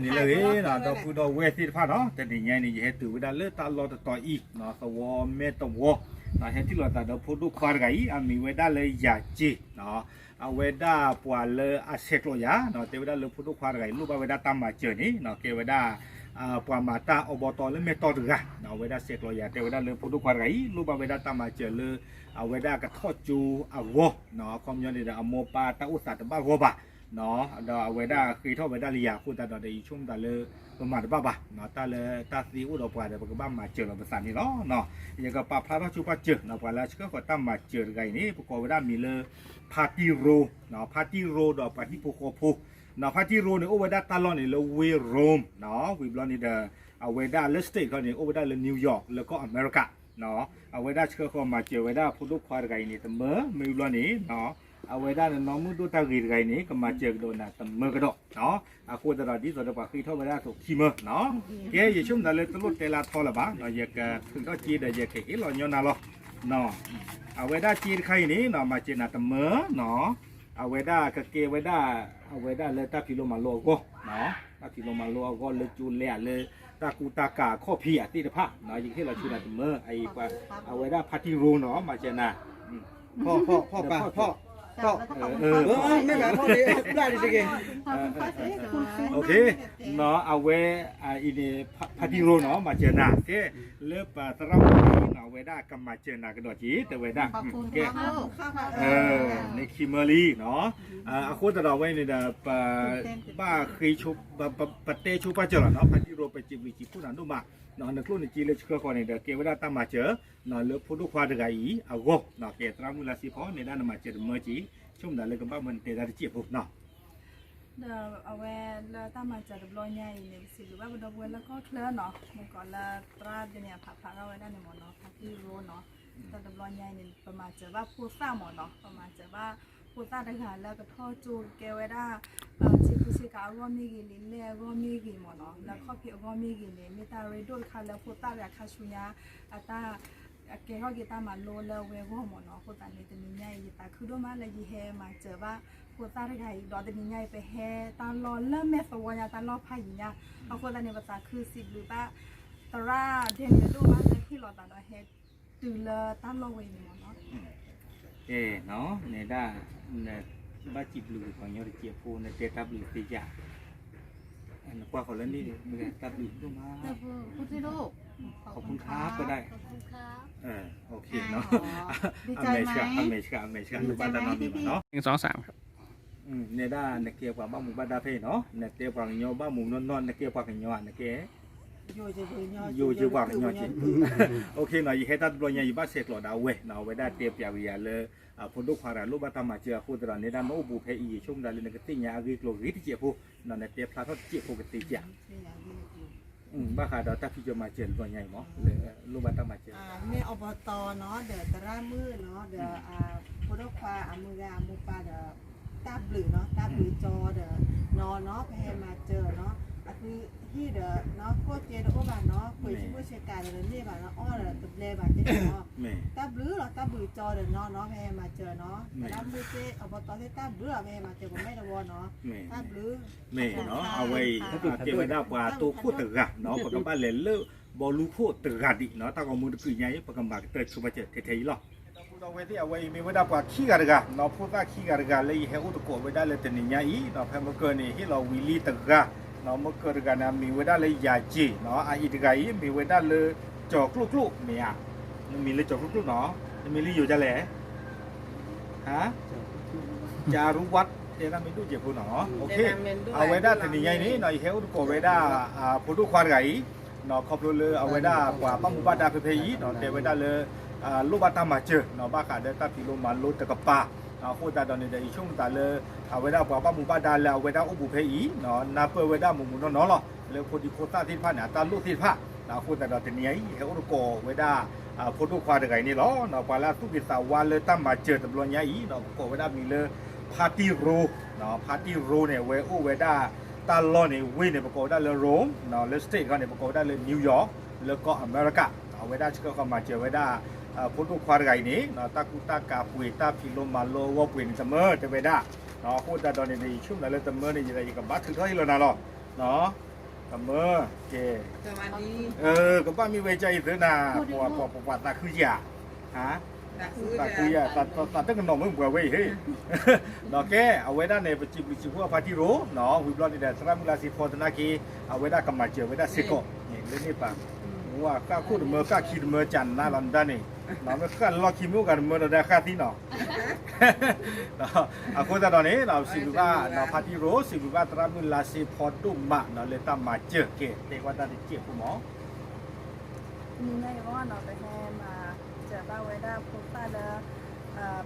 န့ၣ်လၢအဂ့ၤ ဒီပုၢ်ဒီဝဲၢ်သ့ၣ်တဖၣ်နီၤ, တနံၤညါအံၤန့ၣ် ယဟဲတုၤဝဲဒၣ်လၢတၢ်လီၢ်တတီၤအံၤ သဝီမဲၢ်တဝီ, ဟဲထံၣ်လိာ်သးဒီးဖိဒိၣ်ခွါတဂၤအံၤ အမံၤဝဲဒၣ်လၢယၤစ့ အဝဲဒၣ်ပှၤလၢအဆဲးကျိးယၤ တဲဝဲဒၣ်လၢဖိဒိၣ်ခွါတဂၤအံၤ လိၣ်ဘၣ်ဝဲဒၣ်တၢ်မၤစၢၤန့ၣ် ကဲဝဲဒၣ် ပှၤမၤတၢ်အီဘီတီလၢမဲၢ်တီၢ်တဂၤ အဝဲဒၣ်ဆဲးကျိးယၤ တဲဝဲဒၣ်လၢဖိဒိၣ်ခွါတဂၤအံၤ လိၣ်ဘၣ်ဝဲဒၣ်တၢ်မၤစၢၤလၢ အဝဲဒၣ်ကထီၣ်ကၠိအဂီၢ် အခီပညီန့ၣ်ဒီး အမိၢ်ပၢ်တၢ်အိၣ်သးတဘၣ်ဂီၢ်ဘၣ် ဒီးအဝဲဒၣ်ဃ့ထီၣ်ဝဲဒၣ်လၢယၤအဃိသတးဒီး ယဆိကမိၣ်သးလၢ ပမၤတဘၣ်ဘၣ် တၢ်လၢတၢ်သ့အိၣ်ဒီးပှၤဒီး ပကဘၣ်မၤစၢၤလီၤပသးန့ၣ်လီၤ. ယကပာ်ဖျါထီၣ်ဆိပာ်စၢၤ ပှၤလၢအဆှၢဃီၤတၢ်မၤစၢၤတဂၤအံၤန့ၣ် ပကိးဝဲဒၣ်မံၤလၢ ဖါတံရိ ဖါတံရိဒီးပှၤဟံၣ်ဖိဃီဖိ ဖါတံရိန့ၣ် အိၣ်ဝဲဒၣ်တၢ်လီၢ်န့ၣ်လၢဝ့ၢ်ရိၣ် ဝံၤဘျီန့ၣ်ဒီး အဝဲဒၣ်လၢ state ခီန့ၣ် အိၣ်ဝဲဒၣ်လၢ New York လၢကီၢ်အမဲရကၤ အဝဲဒၣ်ဆှၢဃီၤမၤစၢၤဝဲဒၣ်ဖိဒိၣ်ခွါတဂၤအံၤန့ၣ် တမၢ မ့ၢ်ဘျီန့ၣ် အဝဲဒၣ်နနီၢ်မုၣ်ဒိၣ်တၢ်ဂ့ၤတဂၤအံၤန့ၣ် ကမၤစၢၤကဒီးနၤတမၢကဒီး အဃိသတးဒီး ဒ်သိးဒီးပှၤဃ့ထီၣ်ဝဲဒၣ်အသိးခံမၢနီၤ, ကဲ ယဆိကမိၣ်သးလၢတလိၣ်တဲလၢထီလၢၤဘၣ် ယကထုးထီၣ်စ့ဒီး ယကဟ့ၣ်လီၤညီနၤလီၤ. အဝဲဒၣ်စ့တခါအံၤန့ၣ် မၤစၢၤနၤတမၢနီၤ, အဝဲဒၣ်ကကဲဝဲဒၣ် အဝဲဒၣ်လၢတၢ်ဖံးလိမၤလိအဂီၢ် တၢ်ဖံးလိမၤလိအဂီၢ်လၢကၠိလဲအလၢ တၢ်ကူတၢ်ကၤအခီၣ်ဖံးအသ့ၣ်တဖၣ် ယကဟ့ၣ်လီၤဆူနၤတမၢ အဝဲဒၣ်ဖါတံရိနီၤ မၤစၢၤနၤ ဖီၣ် ဖီၣ် ဖီၣ် ဖီၣ် မ့ၢ်ဘၣ်ဖီၣ်န့ၣ် ဘျၣ်ဒံးတက့ၢ် အဝဲအံၤန့ၣ် ဖါတံရိနီၤ မၤစၢၤနၤ ကဲ လၢပသရၣ်မုၣ်အံၤနီၤ အဝဲဒၣ်ကမၤစၢၤနၤကဒီးက့ၤ တဲဝဲဒၣ် ကဲ န့ၣ်ခံမၢလံနီၤ အဃိသတးဒီးအဝဲအံၤန့ၣ်ဒီး ပဘၣ်ဃ့ ပတဲဆိပာ်စၢၤလီၤနီၤ ဖါတံရိ ပစံးဘျုးစံးဖှိၣ်နၤဒိၣ်မး နကျိၣ်နစ့လၢဆှၢဃီၤန့ၣ်ဒီး ကဲဝဲဒၣ်တၢ်မၤစၢၤ လၢဖိဒိၣ်ခွါတဂၤအံၤအဂီၢ် ကဲသရၣ်မုၣ်လါစ့ဖီ နဲဒၣ်နမၤစၢၤတမၢက့ၤ ဆိကမိၣ်သးလၢကဘၣ်မၢနတဲဒၣ်တစဲးဖိနီၤ ဒီးအဝဲလၢတၢ်မၤစၢၤတဘျီညါအံၤန့ၣ် ပစံးဘျုးဘၣ်ပဒီပုၢ်ဝဲၢ်လၢကီၢ်ချၢနီၤ မ့ၢ်ကီးလၢသရၣ်ဒ်န့ၣ် အဖးဖျါထီၣ်ဝဲဒၣ်န့ၣ်မ့ၢ်နီၤ ဖါတံရိနီၤ တၢ်တဘျီညါအံၤန့ၣ် ပမၤစၢၤဘၣ်ဖိသၣ်မ့ၢ်နီၤ ပမၤစၢၤဘၣ်ဖိသၣ်တဂၤလၢကထီၣ်ကၠိကကဲဝဲဒၣ် ဆ့ကူဆ့ကၤအဂီၢ်မ့ၢ်ဂ့ၤန့ၣ် လဲၢ်အဂီၢ်မ့ၢ်ဂ့ၤမ့ၢ်နီၤ လၢခီၣ်ဖံးအဂီၢ်မ့ၢ်ဂ့ၤန့ၣ် မ့ၢ်တၢ်ရ့ဒိၣ်တခါလၢဖိသၣ်တဂၤခါဆူညါ အတၢ် အကဲထီၣ်က့ၤတၢ်မၤလိလၢအဝဲအဂီၢ်မ့ၢ်နီၤ အဃိသတးန့ၣ် တနံၤညါအံၤ ယသးခုဒိၣ်မးလၢယဟဲမၤစၢၤဘၣ်ဖိသၣ်တဂၤအံၤ ဒီးတနံၤညါအံၤ ပဟဲတၢ်လီၢ်လၢမဲာ်သဝီညါတၢ်လီၢ်ဖးယံၤညါ အဃိသတးန့ၣ် ပသးခုစံးဘျုးဘၣ် သရၣ်ဒဲန့ၣ်ဒိၣ်မးလၢဟ့ၣ်လီၤသးဒီးဟဲတုၤလၢတၢ်လီၢ်ဝဲအံၤန့ၣ်မ့ၢ်နီၤ ကဲနီၤ နဲဒၣ် နဘၣ်စံးဘျုးပှၤကညီတစဲးဖိ နတဲတၢ်ဘျုးသ့ယါ နကွၢ်ဃီၤလၢန့ၣ် မ့ၢ်တၢ်ဘျုးဒိၣ်မး ขอบคุณครับ ก็ได้ โอเคเนาะ အမဲာ်ဆှး အမဲာ်ဆှး အမဲာ်ဆှး နဘၣ်တၢ်နီတမံၤဘၣ်နီၤ หนึ่ง สอง สาม ครับ နဲဒၣ်နကဲပှၤဘၣ်မူဘၣ်ဒါဖဲအံၤနီၤ နတဲပှၤကညီဘၣ်မူနီၢ်နီၢ် နကဲပှၤကညီဧါ နကဲ ယိၤယပှၤကညီက့ ယိၤယပှၤကညီက့ OK နီၤ ယဟဲတၢ်တဘျီညါ ယဘၣ်ဆဲးကျိးဒၣ်ဝဲနီၤ အဝဲဒၣ်တဲပျးကယၤလၢ ဖိဒိၣ်ခွါတဂၤလိၣ်ဘၣ်တၢ်မၤစၢၤအဃိသတးဒီး နဲဒၣ်နအိၣ်ဘူးဖဲအံၤ ယဆိကမိၣ်ဒၣ်လၢနကသ့ၣ်ညါအဂ့ၢ်ကျိၤဂ့ၤတစဲးဖိ နတဲဖျါထီၣ်တစဲးဖိကသ့စ့ၢ် ဘၣ်ဃးဒီးတၢ်ဖံးကၠီမၤစၢၤတဘျီညါအံၤမ့ၢ် လိၣ်ဘၣ်တၢ်မၤစၢၤ မ့ၢ်အီဘီတီနီၤ ဒီးသရၣ်မုၣ်နီၤ ဒီး ဖိဒိၣ်ခွါအမုၢ်ဂၤအမိၢ်ပၢ်ဒီး တၢ်ဘျုးနီၤ တၢ်ဘျုးကၠီဒီး နီၤနီၤ ပဟဲမၤစၢၤနီၤ အသုဟံၣ်ဒီး နီၤ ခိၣ်ကဲတအိၣ်ဘၣ်နီၤ ပှ့ၤဆူၣ်ဘိၣ်ဆဲးကးဒီးန့ၢ်ဘၣ်နီၤ အီၣ်ဒီးတဘျဲဘၣ်ကဲနီၤ တၢ်ဘျုးလီၤ တၢ်ဘျုးကၠီဒီးနီၤနီၤ ပဟဲမၤစၢၤနီၤ သရၣ်မုၣ်သ့ၣ် အဘီတီသ့ၣ် တၢ်ဘျုးလီၤ ပဟဲမၤစၢၤပမဲာ်တဝီနီၤ တၢ်ဘျုး မ့ၢ်နီၤ အဝဲအံၤ ကဲဝဲဒၣ်ပှၤတိခိၣ်တဂၤနီၤ ပကဘၣ်လဲၤလၢဘီလူခိၣ်တဂၤဒံးနီၤ တၢ်ဂီၤမူတကုးညါအံၤ ပကမၤကတၢၢ်ဆိပာ်စၢၤထဲထဲအံၤလီၤ. ဒီပုၢ်ဒီဝဲၢ်သ့ၣ် အဝဲအံၤမ့ၢ်ဝဲဒၣ်ပှၤခံဂၤတဂၤနီၤ ဖိသၣ်ခံဂၤတဂၤလၢယဟဲအိၣ်သကိးဝဲဒၣ်လၢတနံၤညါအံၤနီၤ ဖဲမုၢ်ကၢၢ်န့ၣ် ဟ့ၣ်လီၤဝံၤလံတဂၤ မုၢ်ကၢၢ်တဂၤန့ၣ် အမံၤဝဲဒၣ်လၢယၤစ့ၤနီၤ အအံၤတဂၤအံၤ မ့ၢ်ဝဲဒၣ်လၢ ကၠီၤကျိၣ်ကျိၣ်မ့ၢ်ဧါ နမံၤလၢကၠီၤကျိၣ်ကျိၣ်နီၤ နမံၤလၢယိၤဒ်လဲၣ် ဟါ ကၠီၤရူဝး တဲဒၣ်မ့ၢ်ဒိၣ်စဲးဖိနီၤ အဝဲဒၣ်တနံၤညါအံၤန့ၣ်နီၤ ယဟဲအိၣ်သကိးဝဲဒၣ် ဖိဒိၣ်ခွါတဂၤအံၤ ခီဖျိလၢအဝဲဒၣ်ပှၤဘၣ်မူဘၣ်ဒါဖဲဖဲအံၤနီၤ တဲဝဲဒၣ်လၢ လိၣ်ဘၣ်တၢ်မၤစၢၤနီၤ ဘၣ်ဃးဒီးတၢ်ဖံးလိမၤလိတကပၤ အဃိသတးဒီးန့ၣ်ဒီး ယဆိကမိၣ်သးလၢ အဝဲဒၣ်ပှၤဘၣ်မူဘၣ်ဒါလၢအဝဲဒၣ်အိၣ်ဘူးဖဲအံၤနီၤ နၢ်ပၢၢ်ဝဲဒၣ်မူးမူးနီၢ်နီၢ်လီၤ လၢဖိဒံဖိသၣ်သ့ၣ်တဖၣ်န့ၣ် အတၢ်လိၣ်သ့ၣ်တဖၣ် အဃိသတးဒီးတနံၤညါအံၤ ယဟဲအိၣ်သကိးဝဲဒၣ် ဖိဒိၣ်ခွါတဂၤအံၤန့ၣ်လီၤ. ပှၤလၢအသူၣ်ဂ့ၤသးဝါလၢတၢ်မၤစၢၤတဘျီညါအံၤ ပကိးဝဲဒၣ်မံၤလၢ ဖါတံရိ ဖါတံရိန့ၣ် အဝဲအိၣ်ဝဲဒၣ် တၢ်လီၢ်န့ၣ် ဝ့ၢ်န့ၣ် ပကိးဝဲဒၣ်လၢ Rome လၢ state ခီန့ၣ် ပကိးဝဲဒၣ်လၢ New York လၢကီၢ်အမဲရကၤ အဝဲဒၣ်ဆှၢဃီၤမၤစၢၤဝဲဒၣ် ဖိဒိၣ်ခွါတဂၤအံၤန့ၣ် တၢ်ကူတၢ်ကၤပှ့ၤ တၢ်ဖံးလိမၤလိအဂီၢ်ပှ့ၤန့ၣ် တမၢတဲဝဲဒၣ် အဃိသတးဒီးန့ၣ်ဒီး ယဆိကမိၣ်လၢတမၢန့ၣ် ယကဘၣ်ထုးထီၣ်ဟ့ၣ်လီၤနၤလီၤ. နီၢ်, ကမၢ, ကဲ, ကဘၣ်မ့ၢ်ဝဲကအံၤသၢနၤ, ပှၤပှၤပှၤပှၤသးခုယၤ, သးခုယၤ, သးတကနီၤမ့ၢ်ပှၤဝဲအံၤဟ့ၣ်, ဒီးကဲ အဝဲဒၣ်န့ၣ် ပစံးဘျုးစံးဖှိၣ်အဖါတံၢ်ရိၤ, ဝံၤဘျီန့ၣ်ဒီး သရၣ်မုၣ်လါစ့ဖီသနာ်က့ အဝဲဒၣ်ကမၤစၢၤဝဲဒၣ်စ့ၢ်ကီး, လၢန့ၣ်ပာ်, ဝဲဃၣ်ခိၣ်တမၢ ဃၣ်ခံတမၢ ကနးလီၤနဒါန့ၣ်, မ့ၢ်ဃၣ်လီၢ်ခံမ့ၢ်အိၣ်ဂၤတမၢဒီး ဒၣ်ဃၣ်သံနီၤ အဃိသတးဒီးန့ၣ် စံးဘျုးဘၣ်ဖါတံၢ်ရိၤ, စံးဘျုးဘၣ်သရၣ်မုၣ်လါစ့ဖီဒိၣ်မးနီၤ လၢတၢ်မၤစၢၤကဲ တဲကွၢ်တၢ်တစဲးဖိမး. တနံၤညါအံၤမ့ၢ်နီၤ ပဟဲမၤစၢၤဘၣ်ဝဲဒၣ်ဖိသၣ်လၢ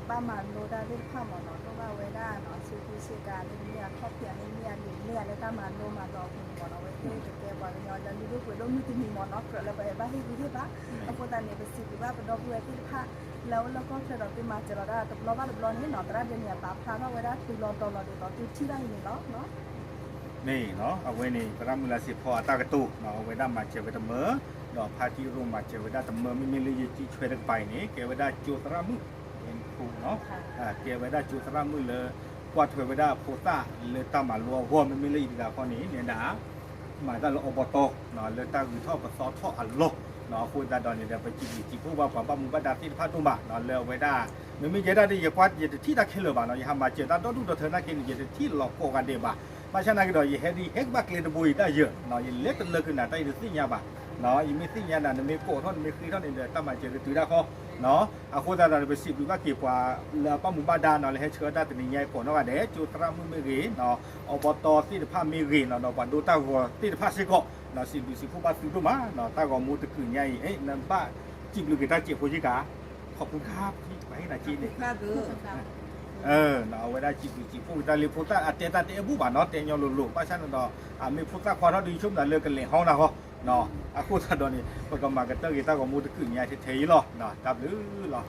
ဘၣ်မၤလိတၢ်သ့ၣ်တဖၣ်မ့ၢ်နီၤ ဒိၣ်ဘၣ်ဝဲဒၣ်နီၤ ဆူးကူဆ့ကၤမ့တမ့ၢ် အခီၣ်ဖံးမ့တမ့ၢ် အလံာ်မ့ၢ် လၢတၢ်မၤလိမၤဒိးအပူၤန့ၣ်မ့ၢ်နီၤ အဝဲသ့ၣ်ကကဲပှၤကညီလၢလုၢ်ဒိၣ်ပှ့ၤဒိၣ်မုၢ်တနံၤမ့ၢ်နီၤ ကြၢးလၢပဟဲဘၣ်ဟ့ၣ်ဂံၢ်ဟ့ၣ်ဘါ, အဃိသတးန့ၣ် ပစံးဘျုးဘၣ်ပဒီပုၢ်ဝဲၢ်သ့ၣ်တဖၣ် လၢအအိၣ်လၢကီၢ်ချၢဒီးသုမၤစၢၤလီၤဒၣ်တဘျီဘၣ်တဘျီန့ၣ်နီၤ သရၣ်ဒၢးန့ၣ် အပာ်ဖျါထီၣ်ဝဲဒၣ်တုၤလီၤတီၤလီၤဒ်သိးသုထံၣ်ဘၣ်အံၤန့ၣ်လီၤ. မ့ၢ်နီၤ အဝဲန့ၣ် သရၣ်မုၣ်လါစ့ဖီအတၢ်ကတိၤနီၤ အဝဲဒၣ်မၤစၢၤဝဲတမၢ, ဒီးဖါတံၢ်ရိၤမၤစၢၤဝဲဒၣ်တမၢ မ့မ့ၢ်လၢယကံၣ်ဆွဲတကပၤအံၤန့ၣ် ကဲဝဲဒၣ်ကၠိသရၣ်မုၣ် ကဲဝဲဒၣ်ကၠိသရၣ်မုၣ်လၢ ကွၢ်ထွဲဝဲဒၣ်ဖိသၣ်လၢတၢ်မၤလိအဂီၢ် မ့မ့ၢ်လၢအံၤတဂၤဃီန့ၣ် နဲဒၣ် မၤတၢ်လၢအဘီတီ လၢတၢ်ဂုၤထီၣ်ပသီထီၣ်အလီၢ်, အဃိသတးဒီးန့ၣ်ဒီး ပစံးဘျုးစံးဖှိၣ်ဘၣ်ပှၤဘၣ်မူဘၣ်ဒါသ့ၣ်တဖၣ်ဒိၣ်မး လၢအဝဲဒၣ် မ့မ့ၢ်ယဲဒၣ်ဒီး ယကွၢ်ယတထံၣ်တၢ်ခဲလၢာ်ဘၣ်နီၤ ယဟးမၤစၢၤတၢ်ဒီဒူၣ်ဒီထၢနာ်က့န့ၣ် ယတထံၣ်လီၤကိးဂၤဒဲးဘၣ်, ဘၣ်ဆၣ်နာ်က့ဒီး ယဟဲဒ်ယဟဲကဘၣ်ကျဲတဘိအံၤတၢ်ယၢၤ, ယလဲၤတလၢကနၤတၢ်ယတသ့ၣ်ညါဘၣ်, ယမ့ၢ်သ့ၣ်ညါနၤ နမ့ၢ်ကိးထီၣ်နမ့ၢ်ဃ့ထီၣ်န့ၣ်ဒီး တၢ်မၤစၢၤကတုၤဒၣ်ဃီ, အဃိသတးဒီး ပစံးဘျုးဘၣ်က့ၤပှၤလၢအဘၣ်မူဘၣ်ဒါနီၤ လၢဟဲဆှၢတၢ်တနံၤညါအံၤကိးနီၢ်ဂၤဒဲး ကၠိသရၣ်မုၣ်မ့ၢ်ဂ့ၤ, အဘီတီသ့ၣ်တဖၣ်မ့ၢ်ဂ့ၤနီၤ ဒီးပှၤဒိတၢ်ဂီၤသ့ၣ်တဖၣ်စ့ၢ်ကီး, စံးဘျုးစံးဖှိၣ်ဘၣ်သုဒိၣ်မးနီၤ တၢ်ဂီၤမူတကုးညါအံၤ နဘၣ်စံးဘျုးက့ၤတၢ်စဲးဖိယံၤကၤ, ခီဖျိခါဖံပှၤဟ့ၣ်နၤက့န့ၣ် အဝဲဒၣ်စံးဘျုးစံးဖှိၣ်က့ၤတၢ်လၢဖိသၣ်အတဲတၢ်တအဲၣ်ဘူၣ်ဘၣ်နီၤ တဲညီလိၤလိၤ ဘၣ်ဆၣ်န့ၣ်ဒီး အမ့ၢ်ဖိသၣ်ခွါထီၣ်ဒုးဆိကမိၣ်လၢကလဲၤဟီနၤဃီ, အဃိသတးဒီးန့ၣ် ပကမၤကတၢၢ်က့ၤတၢ်ဂီၤမူတကုးညါထဲထဲအံၤလီၤ, တၢ်ဘျုးလီၤ.